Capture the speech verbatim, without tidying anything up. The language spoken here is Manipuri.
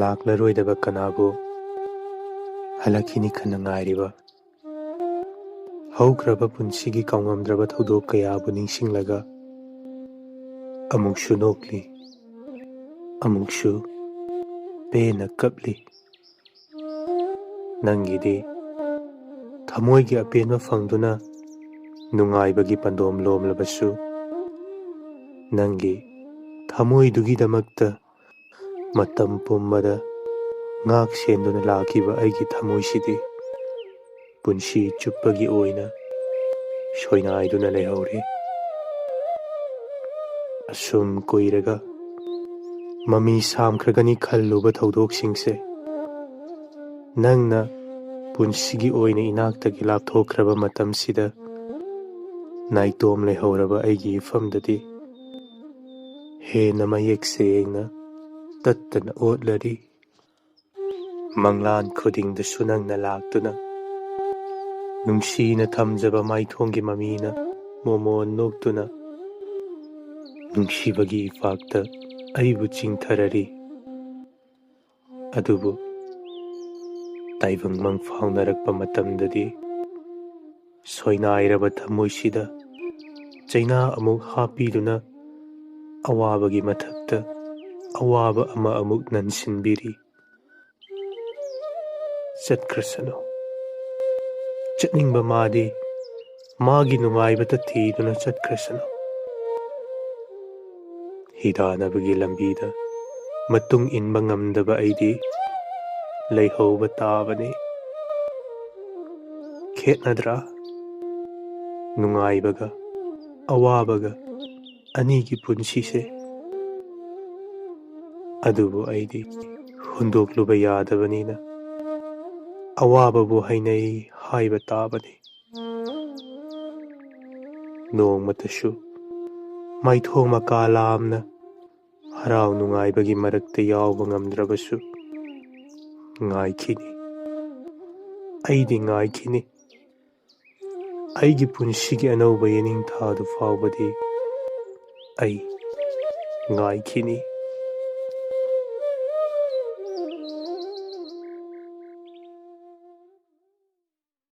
ꯂꯥꯛꯂꯔꯣꯏꯗꯕ ꯀꯅꯥꯕꯨ ꯍꯜꯂꯛꯈꯤꯅꯤ ꯈꯟꯅ ꯉꯥꯏꯔꯤꯕ? ꯍꯧꯈ꯭ꯔꯕ ꯄꯨꯟꯁꯤꯒꯤ ꯀꯥꯎꯉꯝꯗ꯭ꯔꯕ ꯊꯧꯗꯣꯛ ꯀꯌꯥꯕꯨ ꯅꯤꯡꯁꯤꯡꯂꯒ ꯑꯃꯨꯛꯁꯨ ꯅꯣꯛꯂꯤ, ꯑꯃꯨꯛꯁꯨ ꯄꯦꯟꯅ ꯀꯞꯂꯤ꯫ ꯅꯪꯒꯤꯗꯤ ꯊꯃꯣꯏꯒꯤ ꯑꯄꯦꯟꯕ ꯐꯪꯗꯨꯅ ꯅꯨꯡꯉꯥꯏꯕꯒꯤ ꯄꯟꯗꯣꯝ ꯂꯣꯝꯂꯕꯁꯨ, ꯅꯪꯒꯤ ꯊꯃꯣꯏꯗꯨꯒꯤꯗꯃꯛꯇ ꯃꯇꯝ ꯄꯨꯝꯕꯗ ꯉꯥꯛ ꯁꯦꯟꯗꯨꯅ ꯂꯥꯛꯈꯤꯕ ꯑꯩꯒꯤ ꯊꯃꯣꯏꯁꯤꯗꯤ ꯄꯨꯟꯁꯤ ꯆꯨꯞꯄꯒꯤ ꯑꯣꯏꯅ ꯁꯣꯏꯅꯥꯏꯗꯨꯅ ꯂꯩꯍꯧꯔꯦ꯫ ꯑꯁꯨꯝ ꯀꯨꯏꯔꯒ ꯃꯃꯤ ꯁꯥꯝꯈ꯭ꯔꯒꯅꯤ ꯈꯜꯂꯨꯕ ꯊꯧꯗꯣꯛꯁꯤꯡꯁꯦ, ꯅꯪꯅ ꯄꯨꯟꯁꯤꯒꯤ ꯑꯣꯏꯅ ꯏꯅꯥꯛꯇꯒꯤ ꯂꯥꯞꯊꯣꯛꯈ꯭ꯔꯕ ꯃꯇꯝꯁꯤꯗ, ꯅꯥꯏꯇꯣꯝ ꯂꯩꯍꯧꯔꯕ ꯑꯩꯒꯤ ꯏꯐꯝꯗꯗꯤ ꯍꯦꯟꯅ ꯃꯌꯦꯛ ꯁꯦꯡꯅ ꯇꯠꯇꯅ ꯑꯣꯠꯂꯔꯤ꯫ ꯃꯪꯂꯥꯟ ꯈꯨꯗꯤꯡꯗꯁꯨ ꯅꯪꯅ ꯂꯥꯛꯇꯨꯅ, ꯅꯨꯡꯁꯤꯅ ꯊꯝꯖꯕ ꯃꯥꯏꯊꯣꯡꯒꯤ ꯃꯃꯤꯅ ꯃꯣꯃꯣꯟ ꯅꯣꯛꯇꯨꯅ, ꯅꯨꯡꯁꯤꯕꯒꯤ ꯏꯄꯥꯛꯇ ꯑꯩꯕꯨ ꯆꯤꯡꯊꯔꯔꯤ꯫ ꯑꯗꯨꯕꯨ ꯇꯥꯏꯕꯪ ꯃꯪ ꯐꯥꯎꯅꯔꯛꯄ ꯃꯇꯝꯗꯗꯤ, ꯁꯣꯏꯅꯥꯏꯔꯕ ꯊꯃꯣꯏꯁꯤꯗ ꯆꯩꯅꯥ ꯑꯃꯨꯛ ꯍꯥꯞꯄꯤꯗꯨꯅ, ꯑꯋꯥꯕꯒꯤ ꯃꯊꯛꯇ ꯑꯋꯥꯕ ꯑꯃ ꯑꯃꯨꯛ ꯅꯟꯁꯤꯟꯕꯤꯔꯤ꯫ ꯆꯠꯈ꯭ꯔꯁꯅꯨ꯫ ꯆꯠꯅꯤꯡꯕ ꯃꯥꯗꯤ ꯃꯥꯒꯤ ꯅꯨꯡꯉꯥꯏꯕꯇ ꯊꯤꯗꯨꯅ ꯆꯠꯈ꯭ꯔꯁꯅꯨ꯫ ꯍꯤꯗꯥꯟꯅꯕꯒꯤ ꯂꯝꯕꯤꯗ ꯃꯇꯨꯡ ꯏꯟꯕ ꯉꯝꯗꯕ ꯑꯩꯗꯤ ꯂꯩꯍꯧꯕ ꯇꯥꯕꯅꯤ꯫ ꯈꯦꯠꯅꯗ꯭ꯔꯥ? ꯅꯨꯡꯉꯥꯏꯕꯒ ꯑꯋꯥꯕꯒ ꯑꯅꯤꯒꯤ ꯄꯨꯟꯁꯤꯁꯦ꯫ ꯑꯗꯨꯕꯨ ꯑꯩꯗꯤ ꯍꯨꯟꯗꯣꯛꯂꯨꯕ ꯌꯥꯗꯕꯅꯤꯅ, ꯑꯋꯥꯕꯕꯨ ꯍꯩꯅꯩ ꯍꯥꯏꯕ ꯇꯥꯕꯅꯤ꯫ ꯅꯣꯡꯃꯇꯁꯨ ꯃꯥꯏꯊꯣꯡ ꯃꯀꯥ ꯂꯥꯝꯅ ꯍꯔꯥꯎ ꯅꯨꯡꯉꯥꯏꯕꯒꯤ ꯃꯔꯛꯇ ꯌꯥꯎꯕ ꯉꯝꯗ꯭ꯔꯕꯁꯨ, ꯉꯥꯏꯈꯤꯅꯤ꯫ ꯑꯩꯗꯤ ꯉꯥꯏꯈꯤꯅꯤ꯫ ꯑꯩꯒꯤ ꯄꯨꯟꯁꯤꯒꯤ ꯑꯅꯧꯕ ꯌꯦꯅꯤꯡꯊꯥꯗꯨ ꯐꯥꯎꯕꯗꯤ ꯑꯩ ꯉꯥꯏꯈꯤꯅꯤ꯫